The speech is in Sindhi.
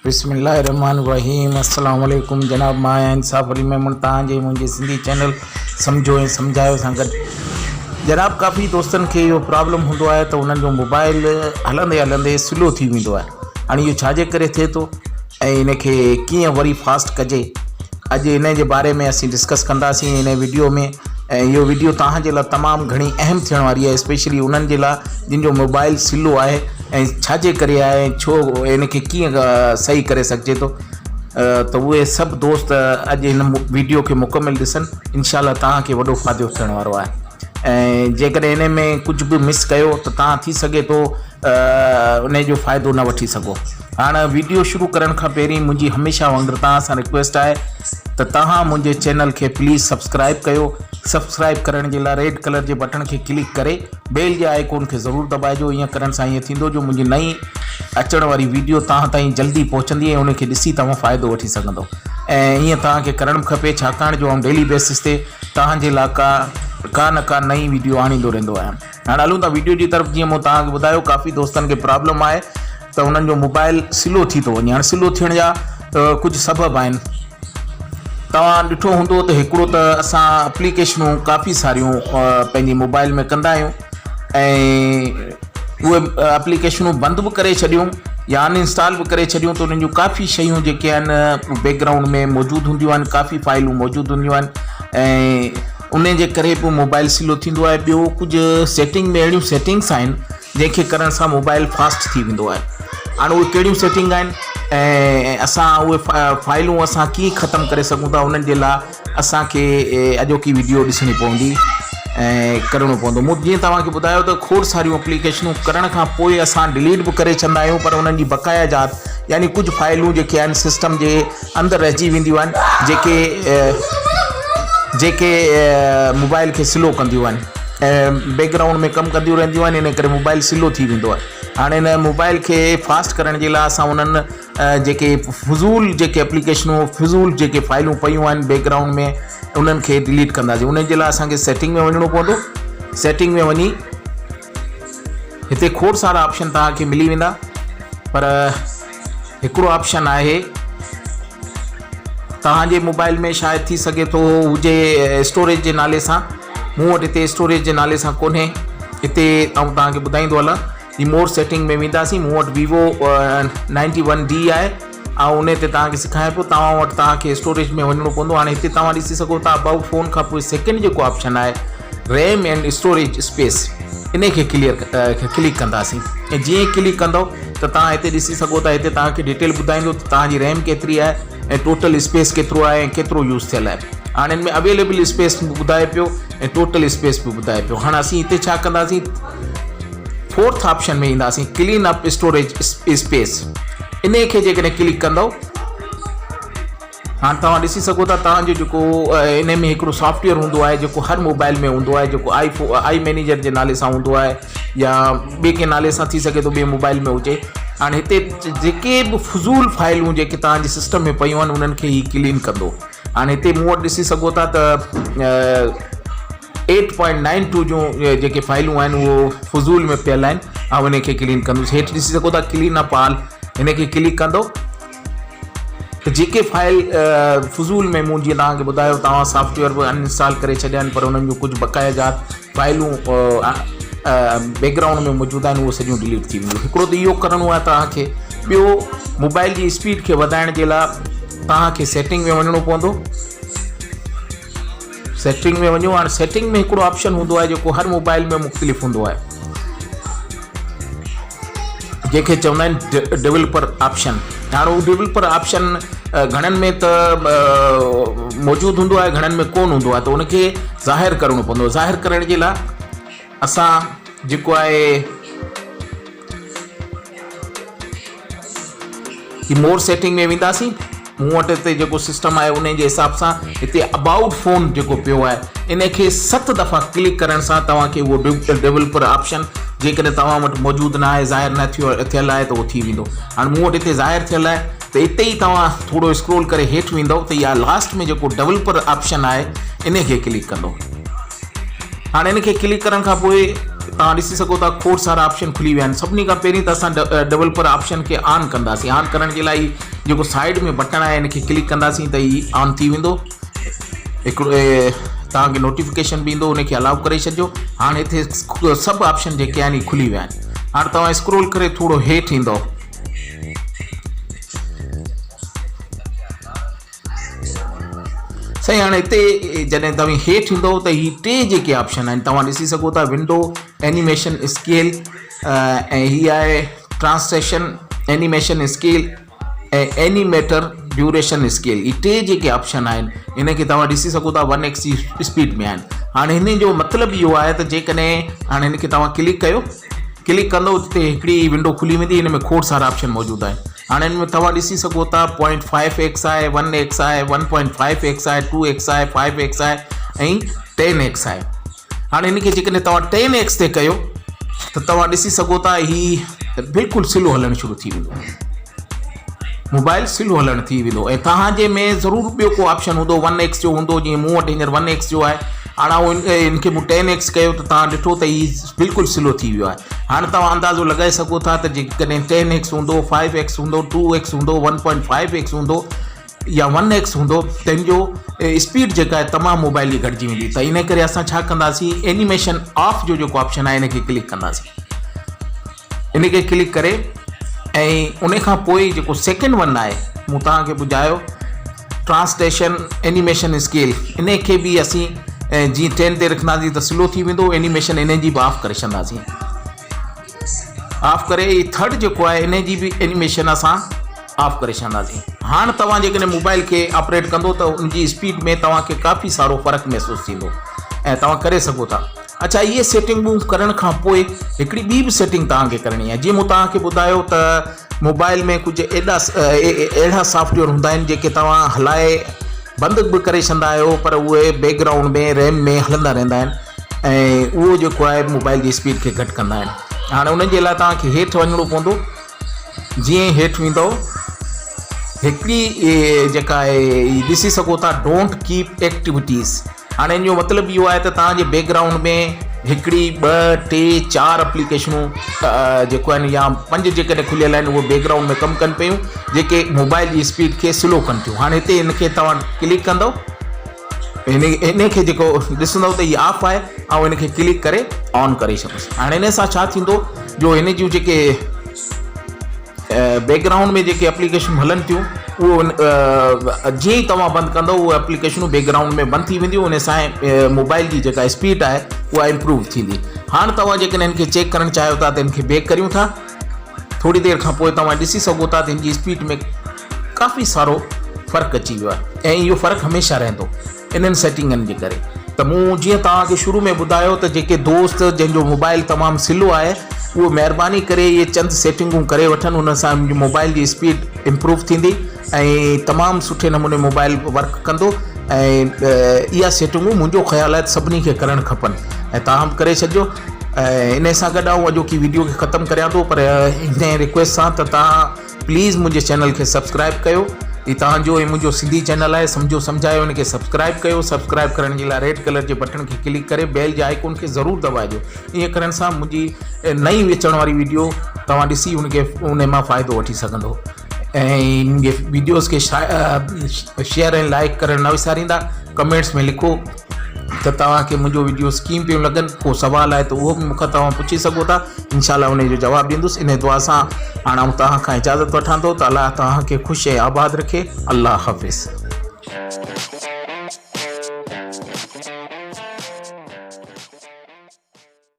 بسم الله الرحمن الرحيم السلام عليڪم جناب مان آهيان انصاف علي ميمڻ توهان جي منهنجي سنڌي چينل سمجهو ۽ سمجهايو سان گڏ جناب ڪافي دوستن کي اهو پرابلم هوندو آهي ته انهن جو موبائل هلندي هلندي سلو ٿي ويندو آهي هاڻي اهو ڇاجي ڪري ٿئي ٿو ۽ ان کي ڪيئن وري فاسٽ ڪجي اڄ ان جي باري ۾ اسين ڊسڪس ڪنداسين ان ويڊيو ۾ ۽ اهو ويڊيو توهان جي لاء تمام گهڻي اهم ٿيڻ واري آهي اسپيشلي انهن جي لاء جن جو موبائل سلو آهي ۽ ڇا جي ڪري آهي ۽ ڇو ان کي ڪيئن صحيح ڪري سگهجي ٿو ته اهي سڀ دوست اڄ هن ويڊيو کي مڪمل ڏسن انشاء الله توهان کي وڏو فائدو ٿيڻ وارو آهي ۽ جيڪڏهن ان ۾ ڪجهه به مس ڪيو ته توهان ٿي سگهي ٿو ان جو فائدو نه وٺي سگهو هاڻ ويڊيو شروع ڪرڻ کان پهرين منهنجي هميشه وانگر توهان سان رڪويسٽ آهي ته توهان منهنجي چينل کي پليز سبسڪرائب ڪيو سبسڪرائب ڪرڻ جي لاء ريڊ ڪلر جي بٽڻ کي ڪلڪ ڪري بيل جي آئيڪون کي ضرور دٻائجو ائين ڪرڻ سان ائين ٿيندو جو منهنجي نئين اچڻ واري ويڊيو توهان تائين جلدي پهچندي ۽ ان کي ڏسي توهان فائدو وٺي سگهندو ۽ ائين توهان کي ڪرڻ به کپي ڇاڪاڻ جو آئون ڊيلي بيسس تي توهان جي لاء ڪا ڪا نه ڪا نئين ويڊيو آڻيندو رهندو آهيان هاڻ هلون ٿا ويڊيو جي طرف جيئن مون توهان کي ٻڌايو ڪافي دوستن کي پرابلم آهي ته انهن جو موبائل سلو ٿي ٿو وڃي هاڻ سلو ٿيڻ جا ڪجهه سبب آهن توهان ڏٺو هوندو ته هڪڙو ته اسان اپليڪيشنون ڪافي ساريون پنهنجي موبائل ۾ ڪندا آهيون ۽ اهي اپليڪيشنون بند به ڪري ڇڏيون يا ان انسٽال به ڪري ڇڏيون ته انهن جون ڪافي شيون جيڪي آهن بيڪ گرائونڊ ۾ موجود هونديون آهن ڪافي فائلون موجود هونديون آهن ۽ ان جي ڪري به موبائل سلو ٿيندو آهي ٻيو ڪجهه سيٽنگ ۾ اهڙيون سيٽنگس آهن جنهن کي ڪرڻ سان موبائل فاسٽ ٿي ويندو آهي هاڻي اهي ڪهڙيون سيٽنگ آهن ۽ اسان اهي فائلون اسان ڪيئن ختم ڪري سگهون ٿا انهن جي لاء اسانکي اڄوڪي ويڊيو ڏسڻي پوندي ۽ ڪرڻو پوندو مون جيئن توهان کي ٻڌايو ته کوڙ ساريون اپليڪيشنون ڪرڻ کان پوء اسان ڊليٽ به ڪري ڇڏندا آهيون پر انهن جي بقايا جات يعني ڪجهه فائلون جيڪي آهن سسٽم جي اندر رهجي وينديون آهن جيڪي جيڪي موبائل کي سلو ڪنديون آهن ۽ بيڪ گرائونڊ ۾ ڪم ڪنديون رهنديون آهن ان ڪري موبائل سلو ٿي ويندو آهي هاڻي ان موبائل کي فاسٽ ڪرڻ جي لاء اسان انهن جيڪي فضول جيڪي اپليڪيشنون فضول جيڪي فائلون پيون آهن بيڪ گرائونڊ ۾ انهن کي ڊليٽ ڪنداسين ان جي لاء اسانکي سيٽنگ ۾ وڃڻو پوندو سيٽنگ ۾ وڃي هتي کوڙ سارا آپشن توهان کي ملي ويندا پر هڪڙو آپشن آهي توهان جي موبائل ۾ شايد ٿي سگهي ٿو هجي اسٽوريج جي نالي سان مون وٽ هتي اسٽوريج جي نالي سان ڪونهي هتي آئون توهان کي ٻڌائيندو هلان هي مور سيٽنگ ۾ وينداسين مون وٽ ويوو نائنٽي ون ڊي آهي آئون ان تي توهان کي سکايان پيو توهان وٽ توهان کي اسٽوريج ۾ وڃڻو پوندو هاڻي هتي توهان ڏسي سگهو ٿا ابائوٽ فون کان پوء سيڪنڊ جيڪو آپشن آهي ريم اينڊ اسٽوريج اسپيس ان کي ڪليئر ڪلڪ ڪنداسين ۽ جيئن ئي ڪلڪ ڪندو ته توهان هتي ڏسي سگهو ٿا هتي توهان کي ڊيٽيل ٻڌائيندو ته توهان جي ريم ڪيتري آهي ۽ ٽوٽل اسپيس ڪيترو آهي ۽ ڪيترو يوز ٿيل آهي هاڻي ان ۾ اويليبل اسپيس به ٻڌائي پيو ۽ ٽوٽل اسپيس به ٻڌائي پيو هاڻي اسين هتي ڇا ڪنداسين فورٿ آپشن ۾ اينداسين ڪلين اپ اسٽوريج اسپيس ان کي جيڪڏهن ڪلڪ ڪندو هاڻ توهان ڏسي سگهو ٿا توهان جو جيڪو ان ۾ هڪڙو سافٽ ويئر هوندو آهي جيڪو هر موبائل ۾ هوندو آهي جيڪو آئي فو آئي مينيجر جي نالي سان هوندو آهي يا ٻئي ڪنهن نالي سان ٿي سگهي ٿو ٻئي موبائل ۾ هجي هاڻي هتي جيڪي به فضول فائلون جيڪي توهان جي سسٽم ۾ پيون آهن انهن کي هي ڪلين ڪندو هاڻي هتي مون وٽ ڏسي سگهو ٿا ته ايٽ پوائنٽ نائن ٽو جون جيڪي فائلون آهن اهو فضول ۾ پيل آهن آئون ان کي ڪلين ڪندس هيٺ ڏسي سگهو ٿا ڪلين اپ آل هن کي ڪلڪ ڪندو ته جيڪي فائل فضول ۾ مون جيئن توهان کي ٻڌايو توهان سافٽ ويئر به ان انسٽال ڪري ڇڏيا آهن پر انهن جون ڪجهه بقايا جات فائلون بيڪ گرائونڊ ۾ موجود آهن اهي سڄيون ڊليٽ ٿي وينديون هڪڙو ته اهو ڪرڻو آهي توهان کي ٻيو موبائل جي اسپيڊ کي وڌائڻ جي لاء توهان کي سيٽنگ ۾ وڃڻو پوندو سيٽنگ ۾ وڃو هاڻي سيٽنگ ۾ هڪڙو آپشن هوندو آهي جيڪو هر موبائل ۾ مختلف هوندو آهي جنهن کي چوندا آهن ڊولپر آپشن هاڻي اهو ڊولپر آپشن گهڻن ۾ ته موجود هوندو آهي گهڻن ۾ ڪون هوندو آهي ته ان کي ظاهر ڪرڻو پوندو ظاهر ڪرڻ جي لاء اسان جيڪو آهي هي مور سيٽنگ ۾ وينداسين مون وٽ هتي جيڪو سسٽم آهي ان جي حساب سان هتي ابائوٽ فون جيڪو پيو آهي ان کي ست دفعا ڪلڪ ڪرڻ سان توهان کي اهو ڊولپر آپشن جيڪڏهن توهان وٽ موجود نه آهي ظاهر نه ٿيو ٿيل آهي ته اهو ٿي ويندو هاڻي مون وٽ هتي ظاهر ٿيل آهي ته اتي ئي توهان ٿورو اسڪرول ڪري هيٺ ويندو ته اها لاسٽ ۾ جيڪو ڊولپر آپشن آهي ان کي ڪلڪ ڪندو هاڻي ان کي ڪلڪ ڪرڻ کان پوء توهان ڏسي سگهو ٿا کوڙ سارا آپشن کلي ويا آهن سڀني کان پهرين ته اسان ڊولپر آپشن کي آن ڪنداسين آن ڪرڻ جي لاء هي جيڪو سائيڊ ۾ بٽڻ آهي ان کي ڪلڪ ڪنداسين ته هي آن ٿي ويندو. هڪڙو توهان کي نوٽيفڪيشن به ايندو ان کي الاؤ ڪري ڇڏجو. هاڻي هتي سڀ آپشن جيڪي آهن اهي کلي ويا آهن. هاڻي توهان اسڪرول ڪري ٿورو هيٺ ايندو. سائين هاڻي هتي جڏهن توهين هيٺ ايندو ته هي ٽي جيڪي آپشن آهن توهان ڏسي سگهو ٿا ونڊو اينيميشن اسڪيل ۽ هي آهي transition animation scale ۽ animator duration scale هي ٽي جيڪي آپشن آهن ان کي توهان ڏسي سگهو ٿا ون ايڪس جي اسپيڊ ۾ آهن هاڻي هن جو مطلب اهو آهي ته جيڪڏهن هاڻي هن کي توهان ڪلڪ ڪيو ڪلڪ ڪندو ته هڪڙي ونڊو کلي ويندي هن ۾ کوڙ سارا آپشن موجود آهن هاڻي ان ۾ توهان ڏسي سگهو ٿا پوائنٽ فائيو ايڪس آهي، ون ايڪس آهي، ون پوائنٽ فائيو ايڪس آهي، ٽو ايڪس آهي، فائيو ايڪس آهي ۽ ٽين ايڪس آهي. هاڻي هن کي جيڪڏهن توهان ٽين ايڪس تي ڪيو ته توهان ڏسي سگهو ٿا هي بلڪل سلو هلڻ شروع ٿي ويندو، موبائل سلو هلڻ ٿي ويندو ۽ توهان جي ۾ ضرور ٻيو ڪو آپشن هوندو ون ايڪس جو هوندو جيئن مون وٽ هينئر ون ايڪس جو آهي. هاڻي آئون ان کي مون ٽين ايڪس ڪيو ته توهان ڏٺو ته هي بلڪل سلو ٿي ويو آهي. هاڻ توهان اندازو لڳائي سگهو ٿا ته جيڪڏهن ٽين ايڪس هوندو، فائيو ايڪس هوندو، ٽو ايڪس هوندو، ون پوائنٽ فائيو ايڪس هوندو يا ون ايڪس هوندو ته ان جو اسپيڊ جيڪا آهي تمام موبائل جي گهٽجي ويندي ته ان ڪري اسان ڇا ڪنداسين اينيميشن آف جو جيڪو آپشن آهي ان کي ڪلڪ ڪنداسين ان کي ڪلڪ ڪري ۽ ان کان پوء جيڪو سيڪنڊ ون آهي مون توهان کي ٻڌايو ٽرانسليشن اينيميشن اسڪيل انهي کي به اسين جيئن ٽين تي رکنداسين ته سلو ٿي ويندو اينيميشن انهي جي به آف ڪري ڇڏنداسين آف ڪري هي ٿرڊ جيڪو آهي انهي جي به اينيميشن اسان آف ڪري ڇڏنداسين هاڻ توهان جيڪڏهن موبائل کي آپريٽ ڪندو ته ان جي اسپيڊ ۾ توهان کي ڪافي سارو فرق محسوس ٿيندو ۽ توهان ڪري سگهو ٿا اڇا اهي سيٽنگون ڪرڻ کان پوء هڪڙي ٻي به سيٽنگ توهان کي ڪرڻي آهي جيئن مون توهان کي ٻڌايو ته موبائل ۾ ڪجهه ايڏا اهڙا سافٽ ويئر هوندا آهن جيڪي توهان هلائي بند به ڪري ڇڏندا آهيو پر اهي بيڪ گرائونڊ ۾ ريم ۾ هلندا رهندا آهن ۽ اهو جيڪو آهي موبائل جي اسپيڊ کي گهٽ ڪندا آهن هاڻي ان جي لاء توهان کي هيٺ وڃڻو پوندو جيئن ئي هيٺ ويندو هڪڙي جيڪا آهي ڏسي سگهو ٿا don't keep activities هاڻي ان جو مطلب اهو آهي ته توهان جي بيڪ گرائونڊ ۾ هڪڙي، ٻه، ٽي، چار اپليڪيشنون جيڪو آهن يا پنج جيڪڏهن کليل آهن اهي بيڪ گرائونڊ ۾ ڪم ڪن پيون جيڪي موبائل جي اسپيڊ کي سلو ڪن ٿيون هاڻي هتي ان کي توهان ڪلڪ ڪندو ان ان کي جيڪو ڏسندو ته هي آف آهي آئون ان کي ڪلڪ ڪري آن ڪري ڇڏندس هاڻي ان سان ڇا ٿيندو جو هن جون جيڪي بيڪ گرائونڊ ۾ جيڪي اپليڪيشنون هلن ٿيون اهو جيئن ئي توهان بند ڪندو اهي اپليڪيشنون بيڪ گرائونڊ ۾ بند ٿي وينديون ان سان موبائل جي جيڪا اسپيڊ آهي اها امپروو ٿيندي هاڻ توهان جيڪڏهن هن کي چيڪ ڪرڻ چاهيو ٿا ته هن کي بيڪ ڪريون ٿا ٿوري دير کان پوء توهان ڏسي سگهو ٿا ته هن جي اسپيڊ ۾ ڪافي سارو فرق اچي ويو آهي ۽ اهو فرق هميشه رهندو انهن سيٽنگن جي ڪري ته مون جيئن توهان کي شروع ۾ ٻڌايو ته جيڪي دوست جنهن جو موبائل تمام سلو آهي اهو مهرباني ڪري اهي چند سيٽنگون ڪري وٺن ان سان منهنجي موبائل جي اسپيڊ امپروو ٿيندي ۽ تمام سٺي نموني موبائل ورڪ ڪندو ۽ اها سيٽنگون منهنجو خيال آهي ته سڀني کي ڪرڻ کپن ۽ توهان به ڪري ڇڏجو ۽ ان سان گڏ آئون اڄوڪي ويڊيو کي ختم ڪريان ٿو پر هن رڪويسٽ سان ته توهان پليز منهنجي چينل کي سبسڪرائب ڪيو هي توهان جو ۽ منهنجو سنڌي چينل آهي سمجهو سمجهايو ان کي سبسڪرائب ڪيو سبسڪرائب ڪرڻ جي لاء ريڊ ڪلر جي بٽڻ کي ڪلڪ ڪري بيل جي آئيڪون کي ضرور دٻائجو ائين ڪرڻ سان منهنجي نئين اچڻ واري ويڊيو توهان ڏسي ان کي ان مان فائدو وٺي سگهندو ۽ منهنجي ويڊيوز کي شيئر ۽ لائڪ ڪرڻ نه وساريندا ڪمينٽس ۾ لکو ته توهان کي منهنجو وڊيوز ڪيئن پيون لڳن ڪو سوال آهي ته اهو به مون کان توهان پڇي سگهو ٿا انشاء الله ان جو جواب ڏيندس ان دعا سان هاڻ آئون توهان کان اجازت وٺان ٿو ته الله توهان کي خوش ۽ آباد رکي الله حافظ.